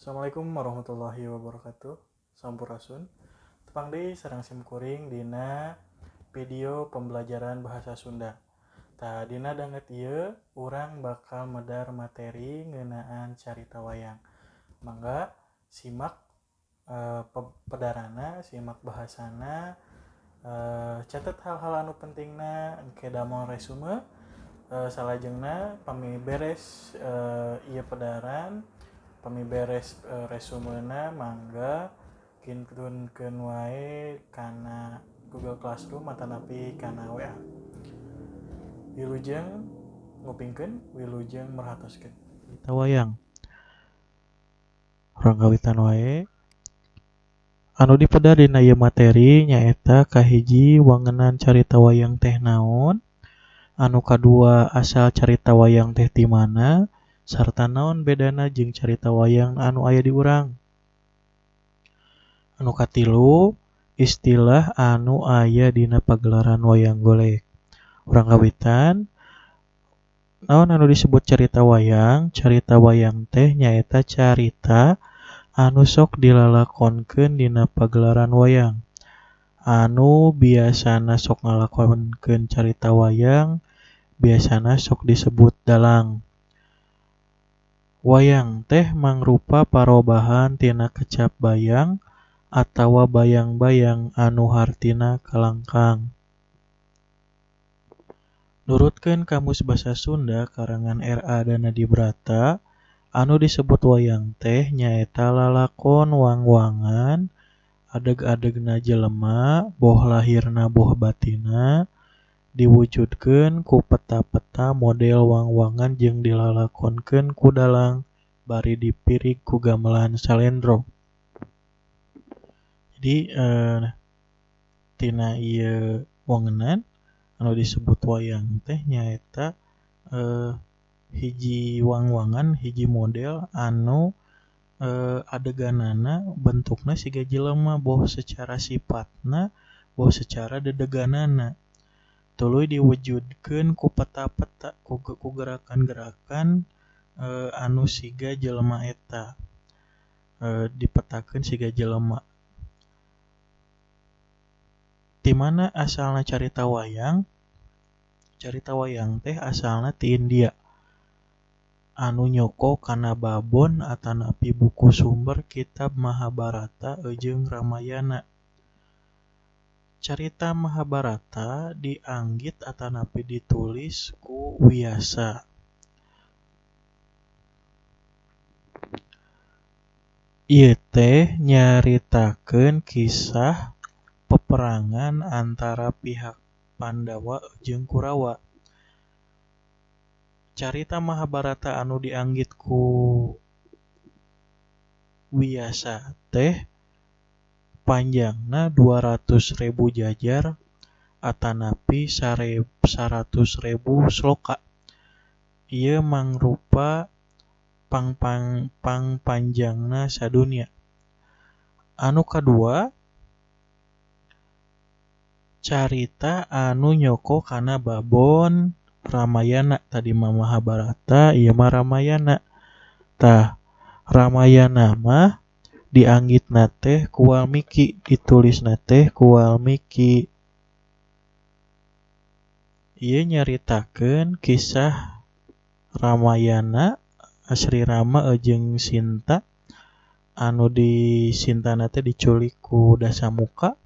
Assalamualaikum warahmatullahi wabarakatuh. Sampurasun. Tepang deui sareng simkuring dina video pembelajaran bahasa Sunda. Tah, dina danget ieu urang bakal medar materi ngeunaan carita wayang. Mangga simak pedarana, simak bahasana, catet hal-hal anu pentingna, engke damel resume. Salajengna pami beres ieu pedaran, pami beres resumena, mangga kintunkeun wae kana Google Classroom atanapi kana WA. Wilujeng ngupingkeun, wilujeng merhatoskeun. Carita wayang. Urang kawitan wae. Anu dipedar dina ieu materi nyaeta kahiji, wangenan carita wayang teh naon, anu kadua, asal carita wayang teh ti mana sarta naon bedana jeung carita wayang anu aya di urang. Anu katilu, istilah anu aya dina pagelaran wayang golek. Urang kawitan. Naon anu disebut carita wayang? Carita wayang teh nyaeta carita anu sok dilalakonkeun dina pagelaran wayang. Anu biasana sok ngalakonkeun carita wayang biasana sok disebut dalang. Wayang teh mangrupa parobahan tina kecap bayang atawa bayang-bayang anu hartina kalangkang. Nurutkeun Kamus Basa Sunda karangan R. A. Danadibrata, anu disebut wayang teh nyaeta lalakon wangwangan, adeg-adegna jelema, boh lahirna boh batinna, diwujudkeun ku peta-peta model wangwangan jeung dilalakonkeun ku dalang bari dipirig ku gamelan salendro. Jadi tina ieu wangenan, anu disebut wayang teh nyaeta hiji wangwangan, hiji model anu adeganana bentukna siga jelema, boh secara sifatna boh secara dedeganana, tuluy diwujudkeun ku peta-peta, ku gerakan-gerakan anu siga jelema eta, dipetakeun siga jelema. Ti mana asalna carita wayang? Carita wayang teh asalna ti India, anu nyoko kana babon atanapi buku sumber kitab Mahabharata jeung Ramayana. Carita Mahabharata dianggit atanapi ditulis ku Wiyasa. Ieu teh nyaritakeun kisah peperangan antara pihak Pandawa jeung Kurawa. Carita Mahabharata anu dianggit ku Wiyasa teh panjangna 200.000 jajar atanapi 100.000 sloka. Ieu mangrupa pangpanjangna sadunya. Anu kadua, carita anu nyoko kana babon Ramayana. Tadi mah Mahabharata, ieu mah Ramayana. Tah, Ramayana mah dianggitna teh ku Walmiki, ditulisna teh ku Walmiki. Ieu nyaritakeun kisah Ramayana, Sri Rama jeung Sinta anu di Sintana teh diculik ku Dasamuka,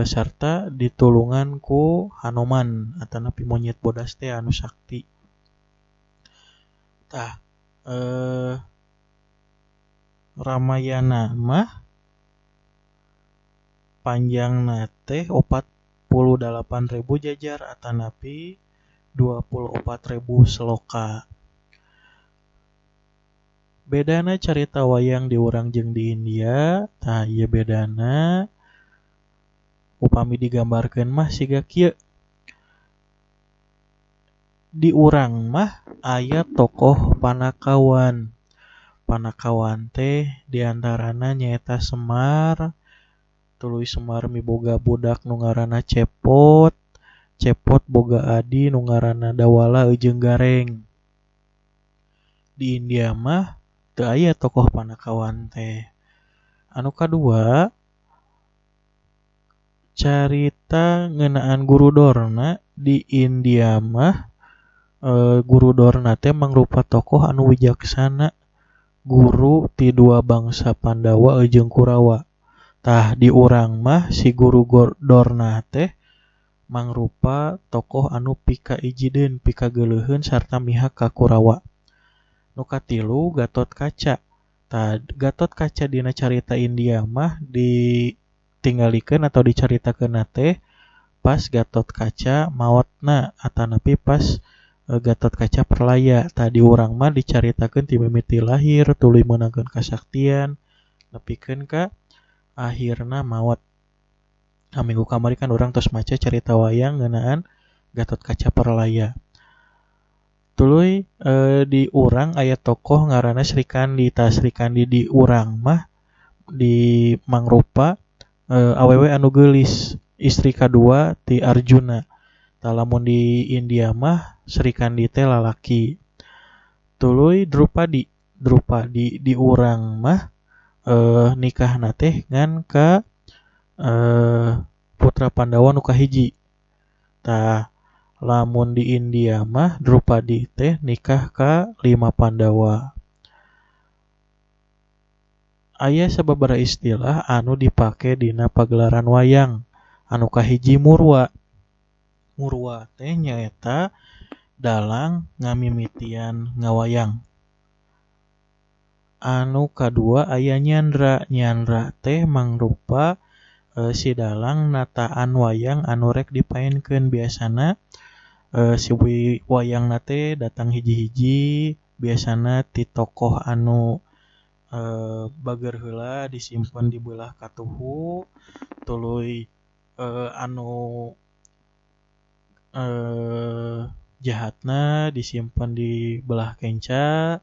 sarta ditulungan ku Hanoman atanapi monyet bodas teh anu sakti. Tah, Ramayana mah panjangna teh 48.000 jajar atanapi 24.000 sloka. Bedana carita wayang di urang jeung di India, tah, ieu bedana upami digambarkeun mah siga kieu. Di urang mah aya tokoh panakawan. Panakawan teh diantarana nyaeta Semar, tuluy Semar miboga budak nu ngaranna Cepot, Cepot boga adi nu ngaranna Dawala jeung Gareng. Di India mah teu aya tokoh panakawan teh. Anu kadua, carita ngeunaan Guru Dorna di India mah Guru Dorna teh mangrupa tokoh anu wijaksana, guru ti dua bangsa Pandawa jeung Kurawa. Tah di urang mah si Guru Dorna teh mangrupa tokoh anu pikaijideun, pikageuleuheun sarta mihak ka Kurawa. Nu katilu, Gatotkaca. Tah, Gatotkaca dina carita India mah ditinggalikeun atau dicaritakeunna teh pas Gatotkaca maotna atanapi pas Gatotkaca perlaya. Tah, di urang mah dicaritakeun ti mimiti lahir tuluy meunangkeun kasaktian nepikeun ka akhirna maot. Nah, minggu kamari kan urang tos maca carita wayang ngeunaan Gatotkaca perlaya. Tuluy di urang aya tokoh ngaranna Sri Kandi. Tah, Sri Kandi di urang mah di mangrupa awewe anu geulis, istri kadua ti Arjuna. Tah, lamun di India mah Sri Kandi teh lalaki. Tuluy Drupadi. Drupadi di urang mah nikahna teh ngan ka putra Pandawa nu kahiji. Tah, lamun di India mah Drupadi teh nikah ka 5 Pandawa. Aya sababaraha istilah anu dipake dina pagelaran wayang. Anu kahiji, murwa. Murwa teh nyaeta dalang ngamimitian ngawayang. Anu kadua aya nyandra. Nyandra teh mangrupa si dalang nataan wayang anu rek dipaenkeun. Biasana si wayangna teh datang hiji-hiji, biasana ti tokoh anu bager heula disimpen di beulah katuhu, tuluy anu jahatna disimpen di belah kenca,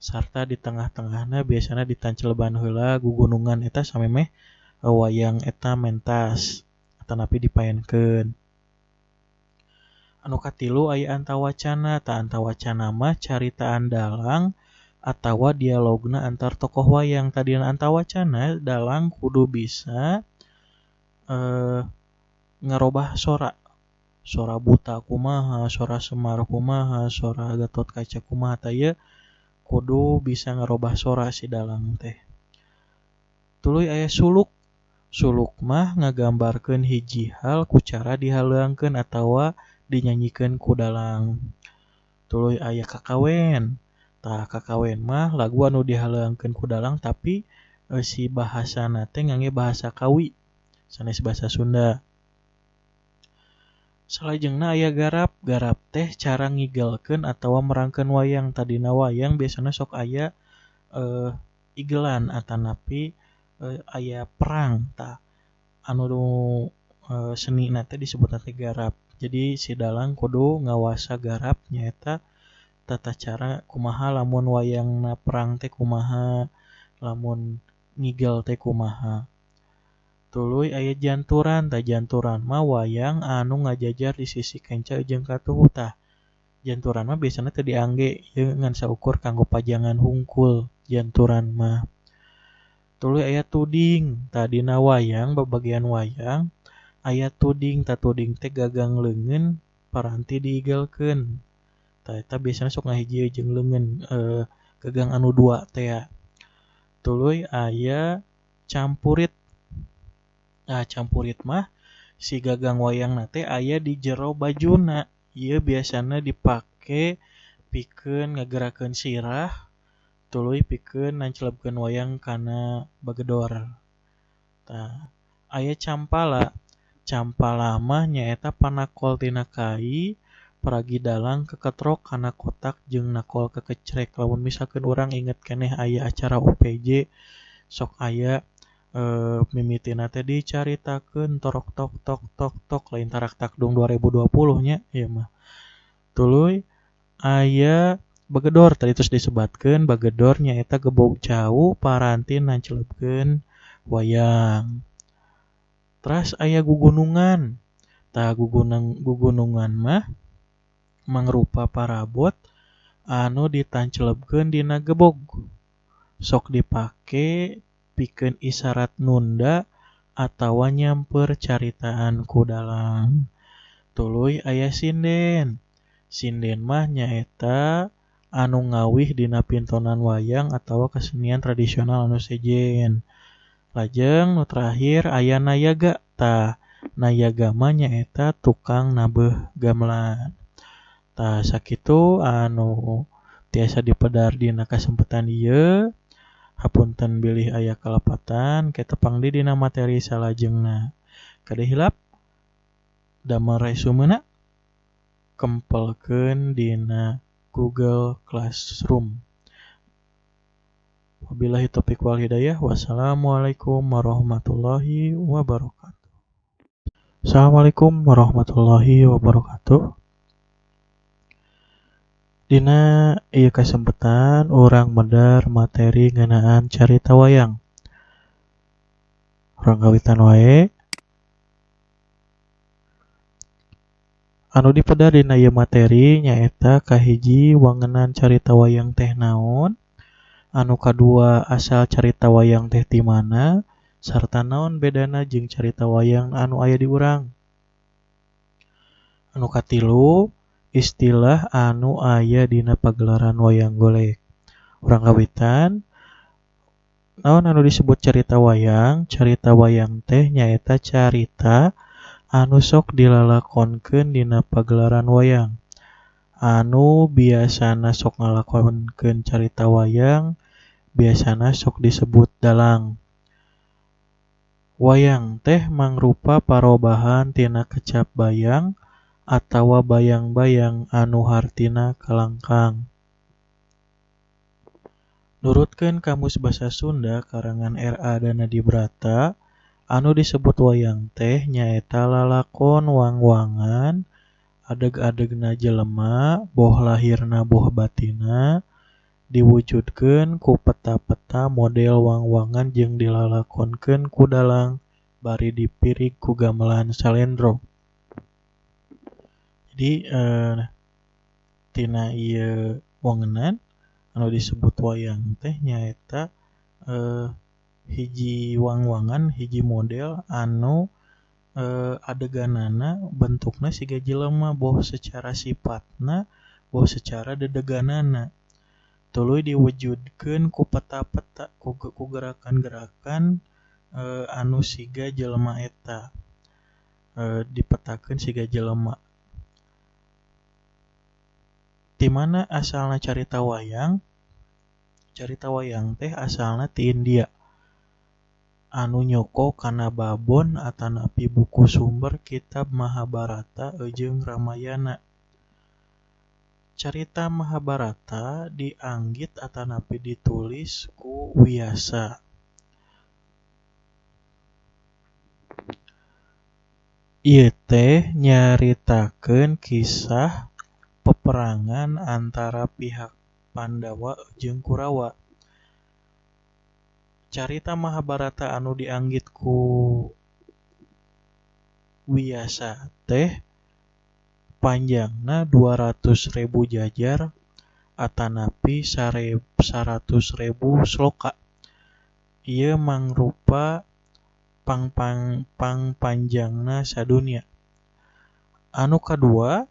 sarta di tengah-tengahna biasana ditanceleban heula gugunungan eta samemeh wayang eta mentas atanapi dipaenkeun. Anu katilu aya antawacana. Tah, antawacana mah caritaan dalang atawa dialogna antar tokoh wayang. Tadina antawacana dalang kudu bisa ngarobah sora. Sora buta kumaha, sora Semar kumaha, sora Gatotkaca kumaha, tah ieu kudu bisa ngarobah sora si dalang teh. Tuluy aya suluk. Suluk mah ngagambarkeun hiji hal ku cara dihaleuangkeun atawa dinyanyikeun ku dalang. Tuluy aya kakawen. Tah, kakawen mah lagu anu dihaleuangkeun ku dalang tapi si bahasana teh ngangge bahasa Kawi sanes bahasa Sunda. Salajengna aya garap. Garap teh cara ngigelkeun atawa merangkeun wayang. Tadina wayang biasana sok aya igelan atanapi aya perang. Tah, anu senina teh disebutna teh garap. Jadi si dalang kudu ngawasa garap, nyaeta tata cara kumaha lamun wayangna perang teh kumaha, lamun ngigel teh kumaha. Tuluy aya janturan. Tah, janturan mah wayang anu ngajajar di sisi kenca jeung katuhu. Tah, janturan mah biasana teu diangge, ieu ngan saukur kanggo pajangan hungkul janturan mah. Tuluy aya tuding. Tah, dina wayang babagian wayang aya tuding. Tah, tuding teh gagang leungeun paranti diigelkeun. Tah, eta biasana sok ngahiji jeung leungeun gagang anu dua tea. Tuluy aya campurit. Nah, campurit mah si gagang wayangna teh aya di jero bajuna. Ieu biasana dipake pikeun ngagerakeun sirah, tuluy pikeun nancelebkeun wayang kana bagedor. Tah, aya campala. Campala mah nyaeta panakol tina kai paragi dalang keketrok kana kotak jeung nakol kekecrek. Lamun misalkeun urang inget keneh aya acara OPJ sok aya mimitina teh dicaritakeun torok tok tok tok tok, lain tarak takdung 2020 nya ieu mah. Tuluy aya bagedor, tadi terus disebatkeun bagedor nyaeta gebog cau paranti nancelebkeun wayang. Teras aya gugunungan. Tah, gugunungan mah mangrupa parabot anu ditancelebkeun dina gebog. Sok dipake pikeun isarat nunda atawa nyamper caritaan ku dalang. Tuluy aya sinden. Sinden mah nyaeta anu ngawih dina pintonan wayang atawa kesenian tradisional anu sejen. Lajeng nu terakhir aya nayaga. Tah, nayaga mah nyaeta tukang nabeuh gamelan. Tah, sakitu anu tiasa dipedar dina kasempatan ieu. Hapunten bilih aya kalepatan, ke tepang deui dina materi salajengna. Kade hilap damel resumena kempelkeun dina Google Classroom. Wabillahi taufiq wal hidayah. Wassalamualaikum warahmatullahi wabarakatuh. Assalamualaikum warahmatullahi wabarakatuh. Dina ieu kasempatan urang medar materi ngeunaan carita wayang. Urang kawitan wae. Anu dipedar dina ieu materi nyaeta kahiji wangenan carita wayang teh naon, anu kadua asal carita wayang teh ti mana, sarta naon bedana jeung carita wayang anu aya di urang. Anu katilu istilah anu aya dina pagelaran wayang golek. Urang kawitan, naon anu disebut carita wayang? Carita wayang teh nyaeta carita anu sok dilalakonkeun dina pagelaran wayang. Anu biasana sok ngalakonkeun carita wayang biasana sok disebut dalang. Wayang teh mangrupa parobahan tina kecap bayang atawa bayang-bayang anu hartina kalangkang. Nurutkeun Kamus Basa Sunda karangan R.A. Danadibrata, anu disebut wayang teh nyaeta lalakon wang-wangan adeg-adegna jelema boh lahirna boh batinna diwujudkeun ku peta-peta model wang-wangan jeung dilalakonkeun ku dalang bari dipirig ku gamelan salendro. Jadi tina ieu wangenan anu disebut wayang teh nyaeta hiji wang-wangan, hiji model anu adeganana bentukna siga jelema boh secara sifatna boh secara dedeganana. Tuluy diwujudkeun ku peta-peta ku gerakan-gerakan anu siga jelema eta. Dipetakeun siga jelema. Di mana asalna carita wayang? Carita wayang teh asalna ti India. Anu nyoko kana babon atanapi buku sumber kitab Mahabharata jeung Ramayana. Carita Mahabharata dianggit atanapi ditulis ku Wiyasa. Ieu teh nyaritakeun kisah peperangan antara pihak Pandawa jeung Kurawa. Carita Mahabharata anu dianggit ku Wiyasa teh panjangna 200.000 jajar atanapi 100.000 sloka. Ieu mangrupa pangpanjangna sadunya. Anu kadua,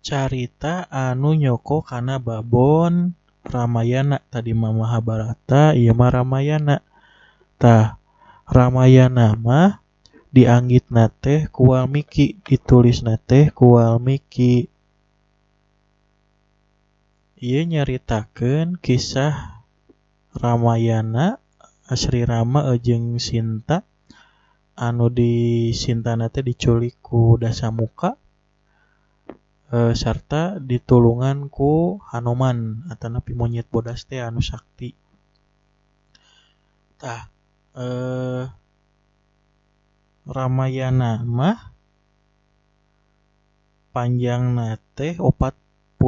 carita anu nyoko kana babon Ramayana. Tadi mah Mahabharata, ieu mah Ramayana. Tah, Ramayana mah dianggitna teh ku Walmiki, ditulisna teh ku Walmiki. Ieu nyaritakeun kisah Ramayana, Sri Rama jeung Sinta anu di Sintana teh diculik ku Dasamuka sarta ditulungan ku Hanoman atanapi monyet bodas teh anu sakti. Tah, Ramayana mah panjangna teh 48.000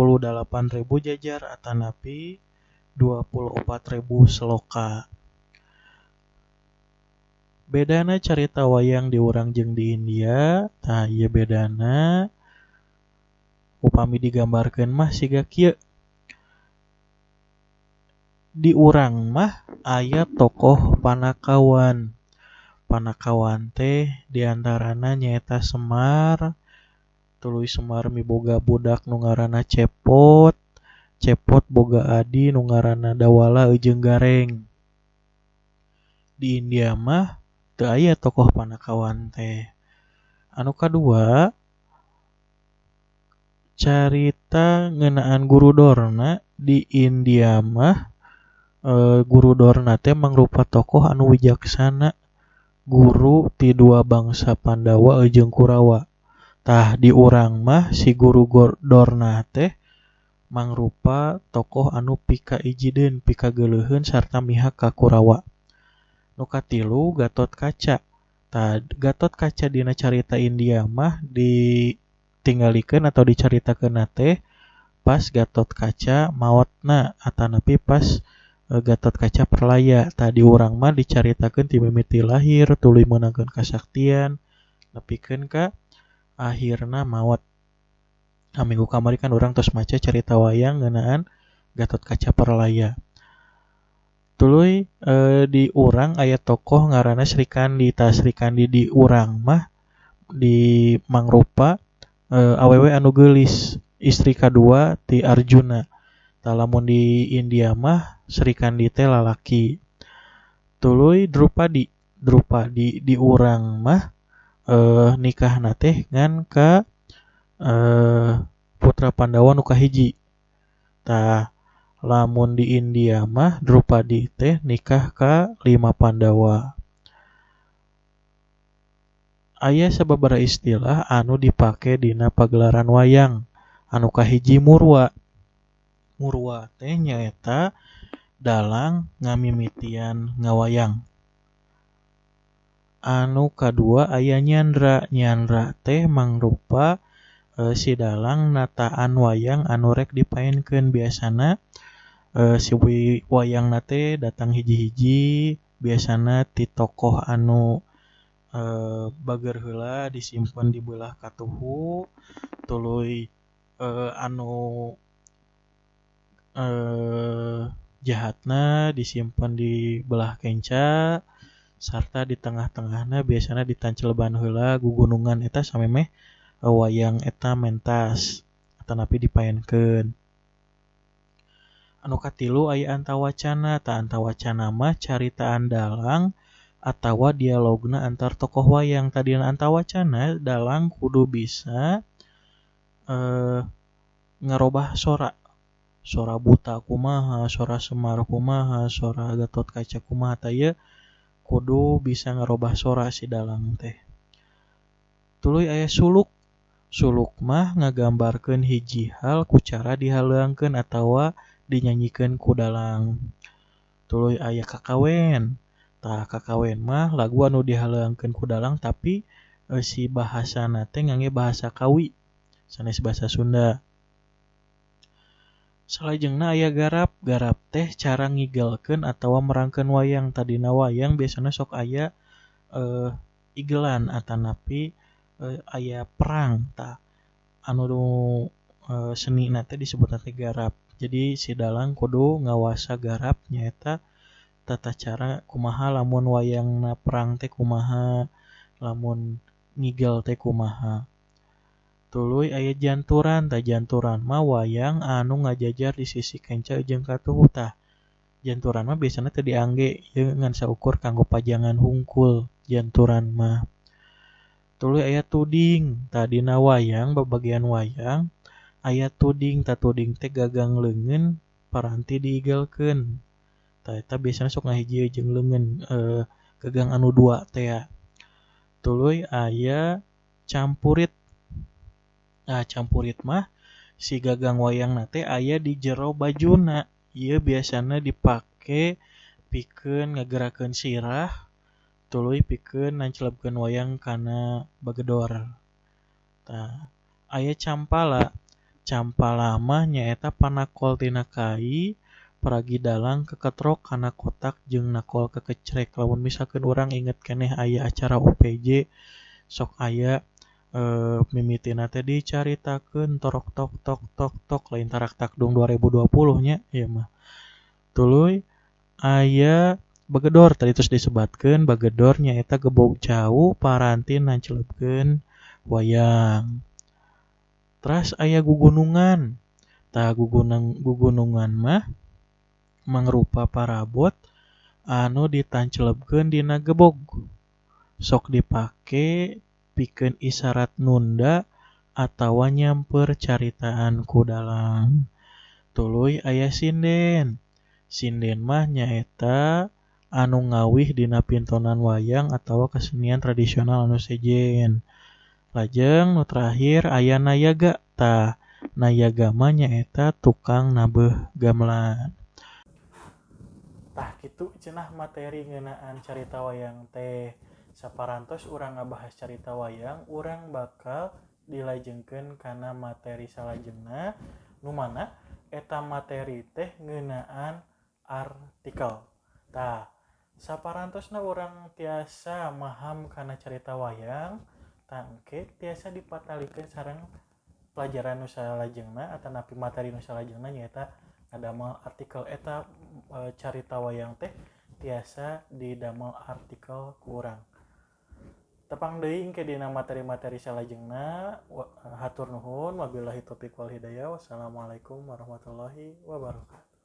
jajar atanapi 24.000 sloka. Bedana carita wayang di urang jeung di India, tah ieu bedana upami digambarkeun mah siga kieu. Di urang mah aya tokoh panakawan. Panakawan teh diantarana nyaeta Semar, tuluy Semar miboga budak nu ngaranna Cepot, Cepot boga adi nu ngaranna Dawala jeung Gareng. Di India mah teu aya tokoh panakawan teh. Anu kadua, carita ngeunaan Guru Dorna di India mah Guru Dorna teh mangrupa tokoh anu wijaksana, guru ti dua bangsa Pandawa jeung Kurawa. Tah di urang mah si Guru Dorna teh mangrupa tokoh anu pikaijideun, pikageuleuheun sarta mihak ka Kurawa. Nu katilu Gatotkaca. Tah Gatotkaca dina carita India mah ditinggalikeun atau dicaritakeunna teh pas Gatotkaca maotna atanapi pas Gatotkaca perlaya. Tah di urang mah dicaritakeun ti mimiti lahir tuluy meunangkeun kasaktian nepikeun ka akhirna maot. Nah, minggu kamari kan urang tos maca carita wayang ngeunaan Gatotkaca perlaya. Tuluy di urang aya tokoh ngaranna Sri Kandi. Tah Sri Kandi di urang mah di mangrupa awewe anu geulis, istri kadua ti Arjuna. Tah lamun di India mah Sri Kandi teh lalaki. Tuluy Drupadi. Drupadi di urang mah nikahna teh ngan ka putra Pandawa nu kahiji. Tah lamun di India mah Drupadi teh nikah ka 5 Pandawa. Aya sababaraha istilah anu dipake dina pagelaran wayang. Anu kahiji murwa. Murwa teh nyaeta dalang ngamimitian ngawayang. Anu kadua aya nyandra. Nyandra teh mangrupa si dalang nataan wayang anu rek dipaenkeun. Biasana si wayangna teh datang hiji-hiji, biasana ti tokoh anu bager heula disimpen di beulah katuhu, tuluy anu jahatna disimpen di belah kenca, sarta di tengah-tengahna biasana ditanceleban heula gugunungan eta samemeh wayang eta mentas atanapi dipaenkeun. Anu katilu aya antawacana. Tah antawacana mah caritaan dalang atawa dialogna antar tokoh wayang. Tadina antawacana dalang kudu bisa ngarobah sora. Sora buta kumaha, sora Semar kumaha, sora Gatotkaca kumaha. Tah ieu kudu bisa ngarobah sora si dalang teh. Tuluy aya suluk. Suluk mah ngagambarkeun hiji hal ku cara dihaleangkeun atawa dinyanyikeun ku dalang. Tuluy aya kakawen. Tah kakawen mah lagu anu dihaleangkeun ku dalang tapi si bahasana teh ngangge bahasa Kawi sanes bahasa Sunda. Salajengna aya garap. Garap teh cara ngigelkeun atawa merangkeun wayang. Tadina wayang biasana sok aya igelan atanapi aya perang. Tah anu senina teh disebutna teh garap. Jadi si dalang kudu ngawasa garap nyaeta tata cara kumaha lamun wayangna perang teh kumaha, lamun ngigel teh kumaha. Tuluy aya janturan. Tah janturan mah wayang anu ngajajar di sisi kenca jeung katuhu. Tah janturan mah biasana teu diangge ieu ngan saukur kanggo pajangan hungkul janturan mah. Tuluy aya tuding. Tah dina wayang babagian wayang aya tuding. Tah tuding teh gagang leungeun paranti diigelkeun. Tah eta biasana sok ngahiji jeung leungeun gagang anu dua teh. Tuluy aya campurit. Nah campurit mah si gagang wayangna teh aya di jero bajuna. Ieu biasana dipake pikeun ngagerakeun sirah, tuluy pikeun nancelebkeun wayang kana bagedor. Tah aya campala. Campala mah nyaeta panakol tina kai paragi dalang keketrok kana kotak jeung nakol kekecrek. Lamun misalkeun urang inget keneh aya acara OPJ sok aya mimitina teh dicaritakeun torok tok tok tok tok lain tarak takdung 2020 nya ieu mah. Tuluy aya bagedor, tadi terus disebatkeun bagedor nyaeta gebog cau paranti nancelebkeun wayang. Teras aya gugunungan. Tah gugunungan mah mangrupa parabot anu ditancelebkeun dina gebog. Sok dipake pikeun isarat nunda atawa nyamper caritaan ku dalang. Tuluy aya sinden. Sinden mah nyaeta anu ngawih dina pintonan wayang atawa kesenian tradisional anu sejen. Lajeng nu terakhir aya nayaga. Tah nayaga mah nyaeta tukang nabeuh gamelan. Tah kitu cenah materi ngeunaan carita wayang teh. Saparantos urang ngabahas carita wayang, urang bakal dilajengkeun kana materi salajengna nu mana eta materi teh ngeunaan artikel. Tah saparantosna urang tiasa maham kana carita wayang, tah engke tiasa dipatalikeun sareng pelajaran nu salajengna atanapi materi nu salajengna nyaeta ngadamel artikel. Eta carita wayang teh tiasa didamel artikel ku urang. Tepang deui engke dina materi-materi salajengna. Hatur nuhun, wabillahi taufik wal hidayah. Wassalamualaikum warahmatullahi wabarakatuh.